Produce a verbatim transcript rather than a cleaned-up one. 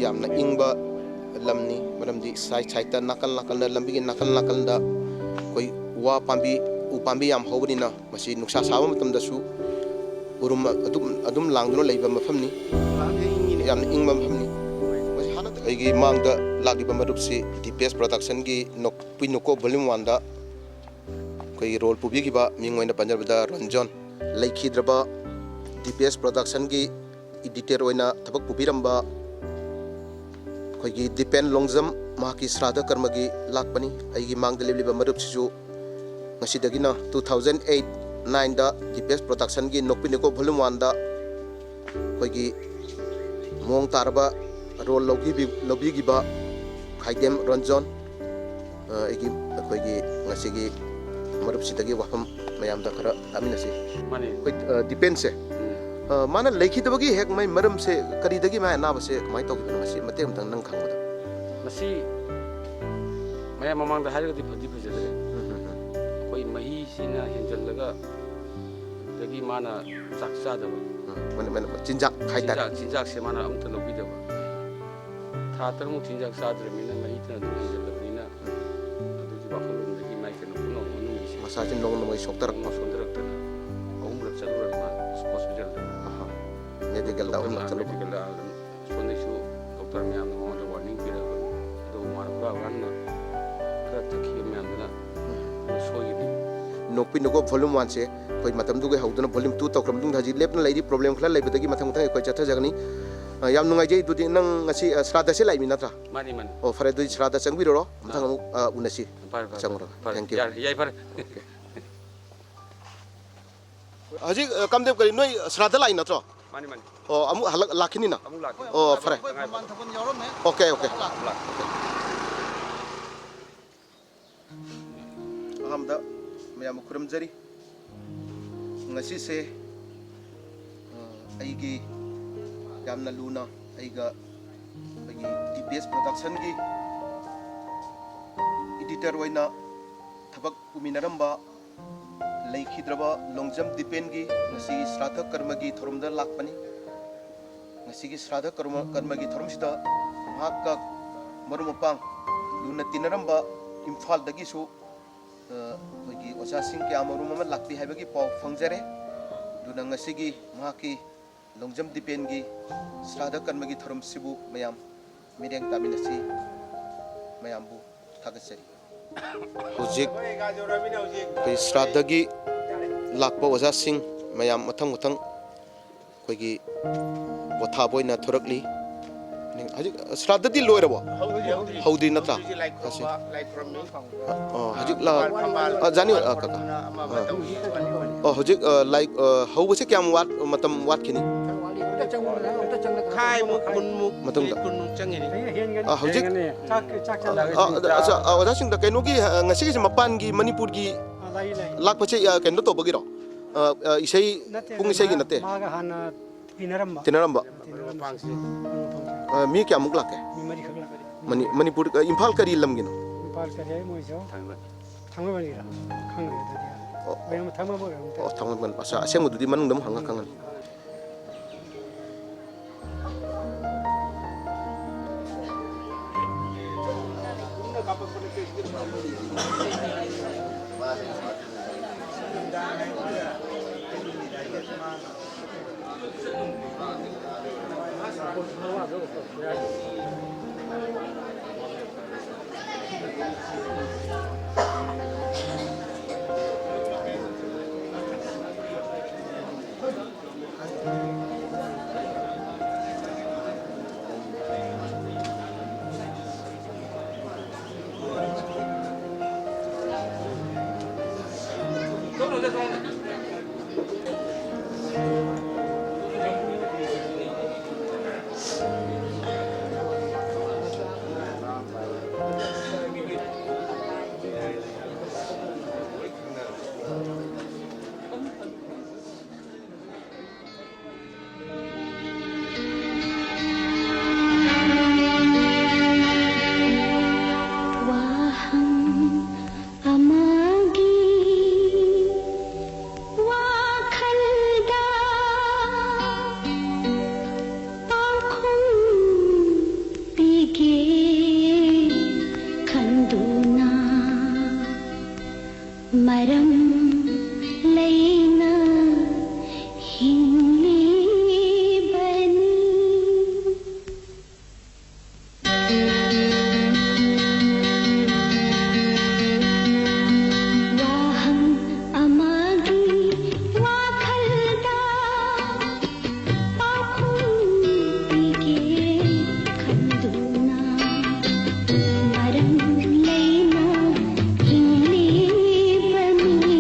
ꯌꯥꯝꯅ ꯏꯪꯕ ꯂꯝꯅꯤ꯫ ꯃꯔꯝꯗꯤ ꯁꯥꯏꯠ ꯁꯥꯏꯠꯇ, ꯅꯥꯀꯜ ꯅꯥꯀꯜꯗ, ꯂꯝꯕꯤꯒꯤ ꯅꯥꯀꯜ ꯅꯥꯀꯜꯗ ꯑꯩꯈꯣꯏ ꯋꯥ ꯄꯥꯝꯕꯤ, ꯎ ꯄꯥꯝꯕꯤ ꯌꯥꯝ ꯍꯧꯕꯅꯤꯅ, ꯃꯁꯤ ꯅꯨꯡꯁꯥ ꯁꯥꯕ ꯃꯇꯝꯗꯁꯨ ꯎꯔꯨꯝ ꯑꯗꯨꯝ, ꯑꯗꯨꯝ ꯂꯥꯡꯗꯨꯅ ꯂꯩꯕ ꯃꯐꯝꯅꯤ꯫ ꯌꯥꯝꯅ ꯏꯪꯕ ꯃꯐꯝꯅꯤ꯫ ꯃꯁꯤ ꯍꯥꯟꯅ ꯑꯩꯒꯤ ꯃꯥꯡꯗ ꯂꯥꯛꯂꯤꯕ ꯃꯔꯨꯞꯁꯤ ꯗꯤ ꯄꯤ ꯑꯦꯁ ꯄ꯭ꯔꯣꯗꯛꯁꯟꯒꯤ ꯅꯣꯛꯄꯤ ꯅꯣꯀꯣ ꯚꯣꯂ꯭ꯌꯨꯝ ꯋꯥꯟꯗ ꯑꯩꯈꯣꯏꯒꯤ ꯔꯣꯜ ꯄꯨꯕꯤꯈꯤꯕ, ꯃꯤꯡ ꯑꯣꯏꯅ ꯄꯟꯖꯕꯗ ꯔꯟꯖꯣꯟ, ꯂꯩꯈꯤꯗ꯭ꯔꯕ ꯗꯤ ꯄꯤ ꯑꯦꯁ ꯄ꯭ꯔꯣꯗꯛꯁꯟꯒꯤ ꯏꯗꯤꯇꯔ ꯑꯣꯏꯅ ꯊꯕꯛ ꯄꯨꯕꯤꯔꯝꯕ ꯑꯩꯈꯣꯏꯒꯤ ꯗꯤꯄꯦꯟ ꯂꯣꯡꯖꯝ, ꯃꯍꯥꯛꯀꯤ ꯁ꯭ꯔꯥꯗ ꯀꯔꯃꯒꯤ ꯂꯥꯛꯄꯅꯤ꯫ ꯑꯩꯒꯤ ꯃꯥꯡꯗ ꯂꯦꯞꯂꯤꯕ ꯃꯔꯨꯞꯁꯤꯁꯨ ꯉꯁꯤꯗꯒꯤꯅ two thousand eight nineꯗ ꯗꯤ ꯄꯤ ꯑꯦꯁ ꯄ꯭ꯔꯣꯗꯛꯁꯟꯒꯤ ꯅꯣꯛꯄꯤ ꯅꯣꯀꯣ ꯚꯣꯂ꯭ꯌꯨꯝ ꯋꯥꯟꯗ ꯑꯩꯈꯣꯏꯒꯤ ꯃꯑꯣꯡ ꯇꯥꯔꯕ ꯔꯣꯜ ꯂꯧꯕꯤꯈꯤꯕ ꯈꯥꯏꯗꯦꯝ ꯔꯟꯖꯣꯟ, ꯑ, ꯑꯩꯒꯤ, ꯑꯩꯈꯣꯏꯒꯤ ꯉꯁꯤꯒꯤ ꯃꯔꯨꯞꯁꯤꯗꯒꯤ ꯋꯥꯐꯝ ꯃꯌꯥꯝꯗ ꯈꯔ ꯇꯥꯃꯤꯟꯅꯁꯤ꯫ ꯃꯥꯅꯤ꯫ ꯑꯩꯈꯣꯏ, ꯑ, ꯗꯤꯄꯦꯟꯁꯦ, ꯎꯝ꯫ ꯑ, ꯃꯥꯅ ꯂꯩꯈꯤꯗꯕꯒꯤ ꯍꯦꯛ ꯃꯥꯏ ꯃꯔꯝꯁꯦ ꯀꯔꯤꯗꯒꯤ ꯃꯥꯏ ꯑꯅꯥꯕꯁꯦ ꯀꯃꯥꯏꯅ ꯇꯧꯈꯤꯕꯅꯣ, ꯃꯁꯤ ꯃꯇꯦꯛ ꯑꯃꯇꯪ ꯅꯪ ꯈꯪꯕꯗ? ꯃꯁꯤ ꯃꯌꯥꯝ ꯃꯃꯥꯡꯗ ꯍꯥꯏꯔꯒꯗꯤ ꯐꯗꯤ ꯐꯖꯗ꯭ꯔꯦ꯫ ꯎꯝ, ꯎꯝ, ꯎꯝ꯫ ꯑꯩꯈꯣꯏ ꯃꯍꯤꯁꯤꯅ ꯍꯦꯟꯖꯜꯂꯒ, ꯑꯗꯒꯤ ꯃꯥꯅ ꯆꯥꯛ ꯆꯥꯗꯕ꯫ ꯎꯝ, ꯃꯥꯅ, ꯃꯥꯅ ꯆꯤꯟꯖꯥꯛ ꯍꯥꯏꯇꯥꯔꯦ꯫ ꯆꯤꯟꯖꯥꯛ, ꯆꯤꯟꯖꯥꯛꯁꯦ ꯃꯥꯅ ꯑꯝꯇ ꯂꯧꯕꯤꯗꯕ꯫ ꯊꯥ ꯇꯔꯨꯛꯃꯨꯛ ꯆꯤꯟꯖꯥꯛ ꯆꯥꯗ꯭ꯔꯕꯅꯤꯅ, ꯃꯍꯤꯗꯨꯅ ꯑꯗꯨꯝ ꯍꯦꯟꯖꯜꯂꯕꯅꯤꯅ, ꯑꯗꯨꯒꯤ ꯋꯥꯈꯜꯂꯣꯟꯗꯒꯤ ꯃꯥꯏ ꯀꯩꯅꯣ ꯄꯨꯝꯅꯃꯛ ꯃꯅꯨꯡꯒꯤꯁꯦ ꯃꯁꯥꯁꯦ ꯅꯣꯡꯃ ꯅꯣꯡꯃꯒꯤ ꯁꯣꯛꯊꯔꯛꯄ꯫ ꯁꯣꯟꯊꯔꯛꯇꯅ ꯑꯍꯨꯝꯂꯛ ꯆꯠꯂꯨꯔꯕ ꯃꯥ ꯍꯣꯁꯄꯤꯇꯥꯜꯗ꯫ ꯑꯍꯥ꯫ ꯃꯦꯗꯤꯀꯦꯜꯗ ꯑꯍꯨꯝꯂꯛ ꯆꯠꯂꯨꯕ꯫ ꯃꯦꯗꯤꯀꯦꯜꯗ ꯑꯥ, ꯁꯣꯝꯗꯩꯁꯨ ꯗꯣꯛꯇꯔ ꯃꯌꯥꯝꯅ ꯃꯉꯣꯟꯗ ꯋꯥꯔꯅꯤꯡ ꯄꯤꯔꯛꯑꯕꯅꯤ꯫ ꯑꯗꯨꯕꯨ ꯃꯥꯅ ꯄꯨꯔꯥ ꯋꯥꯅ ꯈꯔ ꯊꯛꯈꯤꯕ ꯃꯌꯥꯝꯗꯨꯅ ꯁꯣꯏꯈꯤꯕꯅꯤ꯫ ꯅꯣꯛꯄꯤ ꯅꯣꯀꯣ ꯚꯣꯂ꯭ꯌꯨꯝ ꯋꯥꯟꯁꯦ ꯑꯩꯈꯣꯏ ꯃꯇꯝꯗꯨꯒꯤ ꯍꯧꯗꯨꯅ ꯚꯣꯂ꯭ꯌꯨꯝ ꯇꯨ ꯇꯧꯈ꯭ꯔ ꯃꯇꯨꯡꯗ ꯍꯧꯖꯤꯛ ꯂꯦꯞꯅ ꯂꯩꯔꯤ, ꯄ꯭ꯔꯣꯕ꯭ꯂꯦꯝ ꯈꯔ ꯂꯩꯕꯗꯒꯤ ꯃꯊꯪ ꯃꯊꯪ ꯑꯩꯈꯣꯏ ꯆꯠꯊꯖꯒꯅꯤ꯫ ꯑ, ꯌꯥꯝ ꯅꯨꯡꯉꯥꯏꯖꯩ꯫ ꯑꯗꯨꯗꯤ ꯅꯪ ꯉꯁꯤ, ꯑ, ꯁ꯭ꯔꯥꯗꯁꯦ ꯂꯥꯛꯏꯃꯤ ꯅꯠꯇ꯭ꯔꯥ? ꯃꯥꯅꯤ, ꯃꯥꯅꯤ꯫ ꯑꯣ, ꯐꯔꯦ, ꯑꯗꯨꯗꯤ ꯁ꯭ꯔꯥꯗ ꯆꯪꯕꯤꯔꯨꯔꯣ, ꯃꯊꯪ ꯑꯥ꯫ ꯑꯃꯨꯛ, ꯑ, ꯎꯅꯁꯤ꯫ ꯐꯔꯦ, ꯐꯔꯦ, ꯆꯪꯉꯨꯔꯣ꯫ ꯐꯔꯦ, ꯊꯦꯡꯀ꯭ꯌꯨ꯫ ꯌꯥꯔꯦ, ꯌꯥꯏꯐꯔꯦ꯫ ꯑꯣꯀꯦ꯫ ꯍꯧꯖꯤꯛ, ꯑ, ꯀꯝꯗꯦꯕ ꯀꯔꯤ ꯅꯣꯏ ꯁ꯭ꯔꯥꯗ ꯂꯥꯛꯏ ꯅꯠꯇ꯭ꯔꯣ? ꯃꯥꯅꯤ, ꯃꯥꯅꯤ꯫ ꯑꯣ, ꯑꯃꯨꯛ ꯍꯜꯂꯛ-, ꯂꯥꯛꯈꯤꯅꯤꯅ? ꯑꯃꯨꯛ ꯂꯥꯛꯈꯤꯅꯤ꯫ ꯑꯣ, ꯐꯔꯦ꯫ ꯇꯉꯥꯏ ꯐꯗꯕ꯫ Okay, okay. ꯑꯃꯨꯛ ꯂꯥꯛꯈꯤꯅꯤ꯫ ꯑꯍꯥꯟꯕꯗ ꯃꯌꯥꯝꯕꯨ ꯈꯨꯔꯨꯝꯖꯔꯤ꯫ ꯉꯁꯤꯁꯦ, ꯑ, ꯑꯩꯒꯤ ꯌꯥꯝꯅ ꯂꯨꯅ ꯑꯩꯒ ꯑꯩꯈꯣꯏꯒꯤ ꯗꯤ ꯄꯤ ꯑꯦꯁ ꯄ꯭ꯔꯣꯗꯛꯁꯟꯒꯤ ꯏꯗꯤꯇꯔ ꯑꯣꯏꯅ ꯊꯕꯛ ꯄꯨꯃꯤꯟꯅꯔꯝꯕ ꯂꯩꯈꯤꯗ꯭ꯔꯕ ꯂꯣꯡꯖꯝ ꯗꯤꯄꯦꯟꯒꯤ ꯉꯁꯤ ꯁ꯭ꯔꯥꯗ ꯀꯔꯃꯒꯤ ꯊꯧꯔꯝꯗ ꯂꯥꯛꯄꯅꯤ꯫ ꯁꯤꯒꯤ ꯁ꯭ꯔꯥꯗ ꯀꯔꯃ, ꯀꯔꯃꯒꯤ ꯊꯧꯔꯝꯁꯤꯗ ꯃꯍꯥꯛꯀ ꯃꯔꯨꯞ ꯃꯄꯥꯡ ꯂꯨꯅ ꯇꯤꯟꯅꯔꯝꯕ ꯏꯝꯐꯥꯜꯗꯒꯤꯁꯨ, ꯑ, ꯑꯩꯈꯣꯏꯒꯤ ꯑꯣꯖꯥꯁꯤꯡ ꯀꯌꯥ ꯃꯔꯨꯝ ꯑꯃ ꯂꯥꯛꯄꯤ ꯍꯥꯏꯕꯒꯤ ꯄꯥꯎ ꯐꯪꯖꯔꯦ꯫ ꯑꯗꯨꯅ ꯉꯁꯤꯒꯤ ꯃꯍꯥꯛꯀꯤ ꯂꯣꯡꯖꯝ ꯗꯤꯄꯦꯟꯒꯤ ꯁ꯭ꯔꯥꯗ ꯀꯔꯃꯒꯤ ꯊꯧꯔꯝꯁꯤꯕꯨ ꯃꯌꯥꯝ ꯃꯤꯠꯌꯦꯡ ꯇꯥꯃꯤꯟꯅꯁꯤ꯫ ꯃꯌꯥꯝꯕꯨ ꯊꯥꯒꯠꯆꯔꯤ꯫ ꯍꯧꯖꯤꯛ ꯑꯩꯈꯣꯏ ꯁ꯭ꯔꯥꯗꯒꯤ ꯂꯥꯛꯄ ꯑꯣꯖꯥꯁꯤꯡ ꯃꯌꯥꯝ ꯃꯊꯪ ꯃꯊꯪ ꯑꯩꯈꯣꯏꯒꯤ ꯄꯣꯊꯥꯕ ꯑꯣꯏꯅ ꯊꯣꯔꯛꯂꯤ꯫ ꯍꯧꯖꯤꯛ ꯁ꯭ꯔꯥꯗꯗꯤ ꯂꯣꯏꯔꯕꯣ? ꯍꯧꯗ꯭ꯔꯤ, ꯍꯧꯗ꯭ꯔꯤ꯫ ꯍꯧꯗ꯭ꯔꯤ ꯅꯠꯇ꯭ꯔꯥ? ꯍꯧꯖꯤꯛ ꯂꯥꯏ ꯑꯁꯤ꯫ ꯈꯨꯔꯨꯝꯕ, ꯂꯥꯏ ꯈꯨꯔꯨꯝꯃꯤ꯫ ꯑꯣ, ꯍꯧꯖꯤꯛ ꯂꯥ-, ꯊꯝꯕꯥꯜ, ꯑ, ꯖꯥꯅꯤ, ꯑ, ꯀꯀꯥ꯫ ꯑꯃ ꯑ꯫ ꯇꯧꯈꯤꯕꯅꯤ꯫ ꯑꯣ, ꯍꯧꯖꯤꯛ, ꯑ, ꯂꯥꯏ, ꯑ, ꯍꯧꯕꯁꯦ ꯀꯌꯥꯝ ꯋꯥꯠ-, ꯃꯇꯝ ꯋꯥꯠꯈꯤꯅꯤ? ꯃꯈꯥꯏꯃꯨꯛ, ꯀꯨꯟꯃꯨꯛ, ꯃꯇꯨꯡꯗ꯫ ꯃꯤꯅꯤꯠ ꯀꯨꯟꯃꯨꯛ ꯆꯪꯒꯅꯤ꯫ ꯑ, ꯍꯧꯖꯤꯛ, ꯆꯥꯛ, ꯆꯥꯛ ꯑ, ꯆꯥꯅꯕ꯫ ꯑ, ꯑ, ꯑꯣꯖꯥꯁꯤꯡꯗ ꯀꯩꯅꯣꯒꯤ, ꯑ, ꯉꯁꯤꯒꯤꯁꯦ ꯃꯄꯥꯟꯒꯤ ꯃꯅꯤꯄꯨꯔꯒꯤ ꯑ, ꯂꯥꯛꯏ, ꯂꯥꯛꯏ꯫ ꯂꯥꯛꯄꯁꯦ, ꯑ, ꯀꯩꯅꯣ ꯇꯧꯕꯒꯤꯔꯣ? ꯑ, ꯑ, ꯏꯁꯩ, ꯅꯠꯇꯦ, ꯄꯨꯡ ꯏꯁꯩꯒꯤ ꯃꯥ-, ꯅꯠꯇꯦ? ꯃꯥꯒ ꯍꯥꯟꯅ ꯇꯤꯟꯅꯔꯝꯕ꯫ ꯇꯤꯟꯅꯔꯝꯕ? ꯇꯤꯟꯅꯔꯝꯕ꯫ ꯃꯔꯨꯞ ꯃꯄꯥꯡꯁꯤꯡ꯫ ꯃꯔꯨꯞ ꯃꯄꯥꯡꯁꯤꯡ꯫ ꯑ, ꯃꯤ ꯀꯌꯥꯃꯨꯛ ꯂꯥꯛꯀꯦ? ꯃꯤ ꯃꯔꯤꯈꯛ ꯂꯥꯛꯀꯅꯤ꯫ ꯃꯅꯤ-, ꯃꯅꯤꯄꯨꯔ, ꯑ, ꯏꯝꯐꯥꯜ ꯀꯔꯤ ꯂꯝꯒꯤꯅꯣ? ꯏꯝꯐꯥꯜ ꯀꯔꯤ ꯍꯥꯏ ꯃꯣꯏꯁꯨ? ꯊꯥꯡꯃꯩꯕꯟ꯫ ꯊꯥꯡꯃꯩꯕꯟꯒꯤꯔꯥ? ꯈꯪꯗꯦ ꯑꯗꯨꯗꯤ꯫ ꯑꯣ, ꯑꯣ꯫ ꯑꯣꯏꯔꯝ-, ꯊꯥꯡꯃꯩꯕꯟ ꯑꯣꯏꯔꯝ ꯇꯥꯏ꯫ ꯑꯣ, ꯊꯥꯡꯃꯩꯕꯟ꯫ ꯑꯁ, ꯑꯁꯦꯡꯕꯗꯨꯗꯤ ꯃꯅꯨꯡꯗ ꯑꯃꯨꯛ ꯍꯪꯉ ꯈꯪꯉꯅꯤ꯫ ꯋꯥꯍꯪ ꯑꯃꯒꯤ ꯃꯔꯝ ꯂꯩꯅ ꯍꯤꯡꯂꯤꯕꯅꯤ꯫ ꯋꯥꯍꯪ ꯑꯃꯒꯤ ꯋꯥꯈꯜꯗ ꯄꯥꯎꯈꯨꯝ ꯄꯤꯒꯦ ꯈꯟꯗꯨꯅ ꯃꯔꯝ ꯂꯩꯅ ꯍꯤꯡꯂꯤꯕꯅꯤ꯫